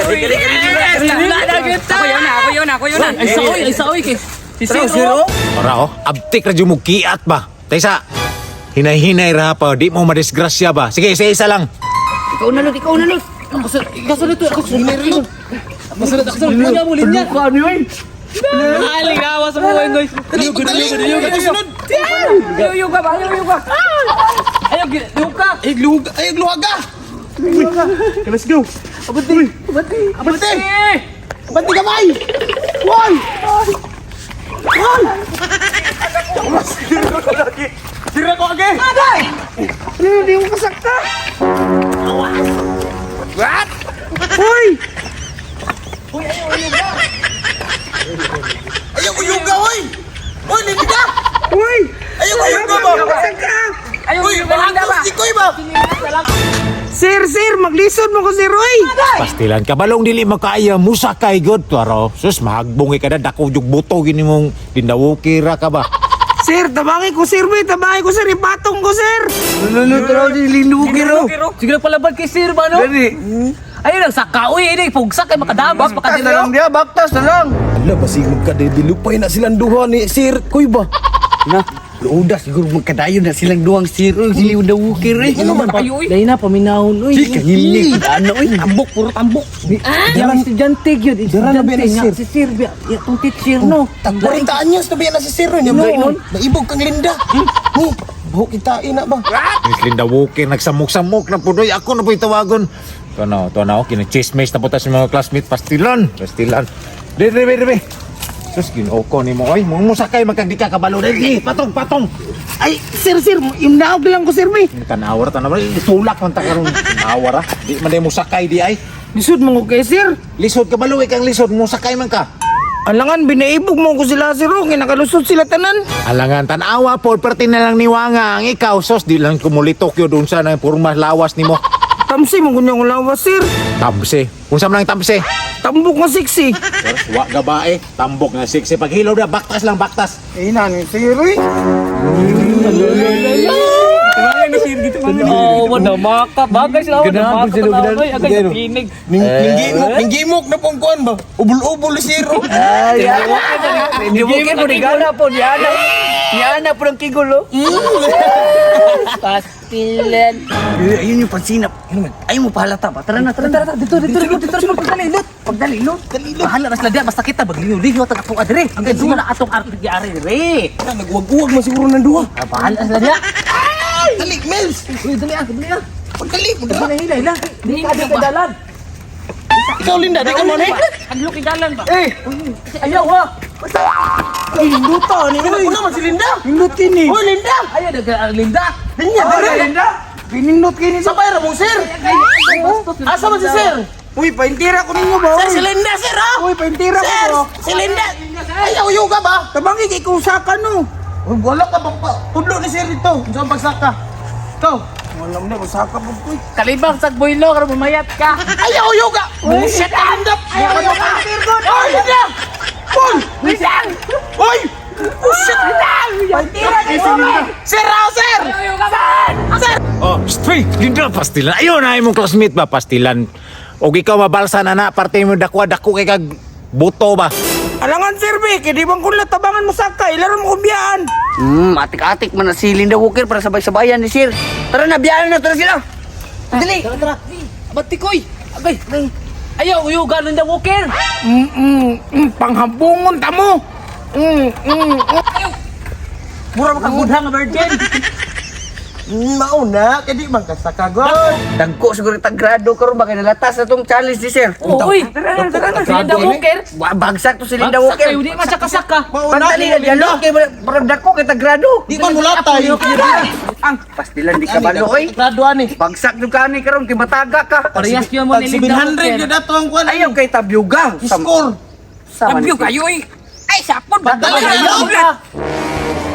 Wala na kita. Ako yun na, ako yun na, ako yun na. Ay sa oy, ay sa oy kay. Si Sir. oh. Ora oh, abtik ra jud mo kiat ba. Taysa. Hinay-hinay ra pa, di mo madisgrasya ba. Sige, isa-isa lang. Ikaw na, Lord, ikaw na, Lord. Ako sa ikaw sa ito, ako sa Lord. Ako sa ako sa linya mo linya. Ano yun? Aligawa sa buhay guys. Ayaw, yuga ba? Ayaw, yuga. Ayaw, luka. Ay, luga. Ay, luwaga. Let's go. Abante. Abante kamay. Why? Why? Sira ko agi. Ano, di mo kasakta. What? Uy! Ayaw ko yuga, oy. Oy, Linda. Uy! Ayaw ko yuga ba? Kasakta! Ayaw, Uy, yuga, Linda ba? mahagos di ko ba? Sir, sir, maglisod mo ko sir, uy! Pastilan ka balong dili makaya musakay god pero sus mahagbong ka na dako jug buto gini mong dindawuki ra ka ba. Sir, tabangi ko sir, uy! Tabangi ko sir, ipatong ko sir! Sige na palabad kay Sir ba no? Ayun ang saka uy, ini pugsak kay makadamos makadiro. dia, baktas na lang. Ala, basig magkadebilupay na silang duha ni Sir Kuy ba? Na, luuda siguro magkadayon na silang duwang sir oy, sila yung dawukir eh. Ano man pa? Ayaw, uy. Dahil na paminahon uy. Si kangimik, ano oy, tambok puro tambok. Ah, estudyante gyud, Dara na estudyante ba na, nga sir? si Sir biya, itong teacher no. Tag 40 anyos na ba na si Sir niya? Naibog kang Linda. Ni, buhok kita ina ba? Miss Linda Walker nagsamok-samok na pudoy ako na po'y tawagon. To na oh, kinachismis na po ta sa mga classmate pastilan, pastilan. Dire dire dire. Sus Ginoo ko nimo oy, mo musakay magkag di ka kabalo dili, patong patong. Ay, sir, sir, imnaog lang ko sir, uy! Tanawar tanawar, tulak man ta karon. Tanawar ah. Di man day musakay di ay. Lisod mo ko kay sir! Lisod ka balo kang lisod musakay man ka. Alangan, binaibog mo ko sila sir, oh, kay nakalusot sila tanan! Alangan tanawa po, perti na lang ni Wanga ang ikaw sos di lang kumulitok yun doon sa nang purmas lawas nimo. Tamsi mo kunya kong lawas, sir! Tamse. Kung sa man ang tamse? Tambok nga sexy! Sos, wa gabae, tambok nga siksi paghilaw na baktas lang baktas. Eh, nani, sir, uy! Oh, wala maka bagay sila wala maka tanaw uy, agay sa pinig. Ninggimok, ninggimok na pong kuan ba? Ubul-ubul ni Sir. oh. Dawukir mo ni gana po ni ana. Ni ana po ng kigulo. Pastilan. Ayun yung pansinap. Ayun man. Ayaw mo pahalata ba? Tara na, tara na. Tara, tara, dito, dito, dito, dito, dito, pagdali, lot. Pagdali, lot. Bahala na sila diya, basta kita, magliw-liw, at atong adre. Ang dula atong ari dire. Nagwag-uwag man siguro ng duha. Ah, bahala sila diya. Dali, Mels. Uy, dali ah, dali ah. Pagdali, pagdali. Dali, hila, hila. Di ka dito dalan. Ikaw, Linda, di ka mo ni. Ang luki dalan ba? Eh! Ayaw ha. Hinduta ni, uy! Una man si Linda. Hindutin ni! Uy, Linda. Ayaw, nag ang Linda. Linda, dali. Linda! Pinindot kayo ni Sabay ra mo, Sir. Asa man si Sir? Uy, paintira ko ninyo ba? Sir, Uy, si Linda, Sir, ah. uy paintira ko Sir, ba? si Linda. Ayaw yuga ba? Tabangi kay kusaka no. Uy, wala ka bang pa? Tudlo ni Sir dito. Unsa ang pagsaka? Ikaw. Wala mo na kusaka po ko. Kalibang sa boylo, karon mamayat ka. Ayaw yuga. Bullshit ka, Linda. Ayaw yuga. Oy, Linda. Uy, Linda. Uy. Bullshit, Linda. Paintira ni Linda. Sir, ah, sir. Sir. Oh, stay, Linda pastilan. Ayun na imong classmate ba pastilan. Og ikaw mabalsa na na parte mo dakwa dako kay kag buto ba. Alangan sir be, kay di bang kun tabangan mo saka, ilaro mo kumbiyaan. Atik-atik man na si Linda Walker para sabay-sabayan ni sir. Tara na, biyahan na, tara sila. Dali. Tara, tara. Abati koy. Agay. Ayaw, uyugan Linda Walker. Panghambungon ta mo. Mm. Mura makagudha nga virgin. Mauna, kay di man kasaka god. Dagko siguro tag grado karon ba kay nalatas na tong challenge ni sir. Oh, uy. Si Linda Walker. Wa bagsak to si Linda Bagsak Walker. kayo, di man siya kasaka. Mauna, Pagdali na dialog kay parang dagko kay tag grado. Di man mulatay. Ang pastilan di ka balo oy. Grado ani. Bagsak jud ka ani karon kay mataga ka. Parehas yun mo Tag ni Linda 700 Walker. yun ato ang kuan. Ayaw kay tabyuga. Score. Sama ni Abyo sir. kayo, uy. Ay, sapon ba? Dali na, Ulat.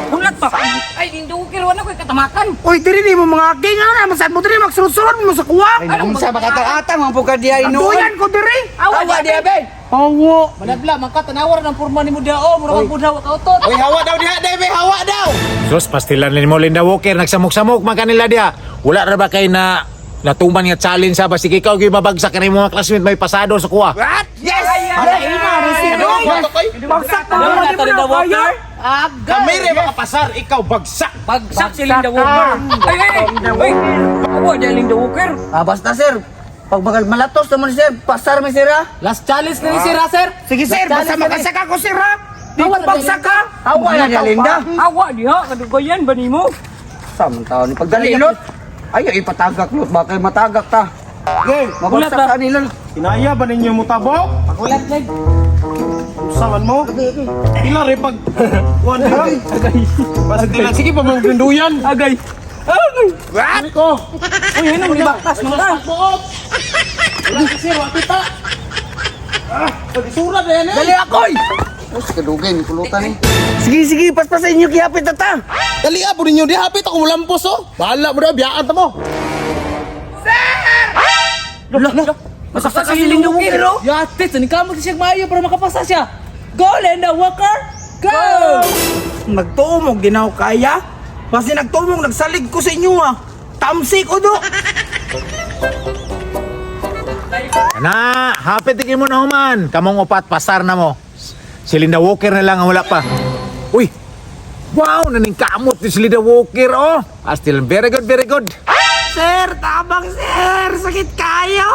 Ulat pa. Ay, Linda Walker, wala ko'y katamakan. Uy, diri ni mo mga king ano na, masad mo diri magsurot-surot mo sa kuwak. Ay, unsa ba katang-atang man po ka diha inuon. Duyan ko diri. Awa diha be. Awo. Manabla, man ka, tanawar ng purma ni mo dao, mura kang budhaw ka utot. Uy, hawa daw diha, Debe, hawa daw. Sus pastilan nimo Linda Walker nagsamok-samok man kanila diha. Wala ra ba kay na Natuman nga challenge ha. Basig ikaw gyud mabagsak kani mga classmate may pasado sa kuha. Yes! Bagsak pa mo di mo na kaya. Kami rin makapasar, ikaw bagsak. Bagsak si Linda Walker. Ay, ay, ay. Uy, awa di Linda Walker. Ah, basta sir. Pag bagal malatos naman sir, pasar mi sir ah. Last challenge na ni sir, ah, sir. Sige sir, basta makasaka ko sir ha. Di ko bagsak ha. Awa na niya Linda. Awa diha, kadugayan ba nimo? Sa man taon ni pagdalilot. Ay, ipatagak lot baka matagak ta. Okay, mabagsak ba? ka nila. Inaya ba ninyo mo tabok? Pakulat leg. Usaman mo? Pila rin pag... Kuan ha? Pastilan. Sige pa mga grinduyan. Agay. Agay. What? Ko. Uy, ano ni baktas man ka. Sura na yan eh. Dali akoy. Us kadugay ni kulutan ni. Sige, sige, paspasan inyo gihapit ta ta. Dali ah, po ninyo di hapit ako mulampos oh. Bahala mo na, biyaan ta mo. Bagsak si Linda Walker. oh. Yate, sa kamot siya maayo para makapasa siya. Go, Linda Walker! Go! Nagtuomog di na ako kaya. Basta nagtuomog nagsalig ko sa inyo ah. Tamsi ko do. Na, hapit di mo na human. Kamong upat, pasar na mo. Si Linda Walker na lang ang wala pa. Uy! Wow, naningkamot ni si Linda Walker, oh! Still very good, very good. Sir, tabang sir, sakit kayo.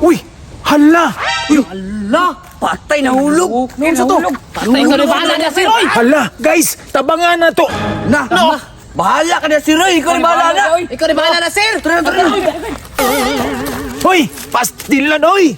Uy! Hala! Uy! Ala, patay na hulog. Nahulog. Nahulog. Patay ko na bahala na, sir. Uy! Hala! Guys, tabangan na to! Na, na. Bahala ka na si Roy, ikaw na bahala na. Oy. Ikaw na bahala na, sir. Tara, tara. Uy! Pastilan, uy!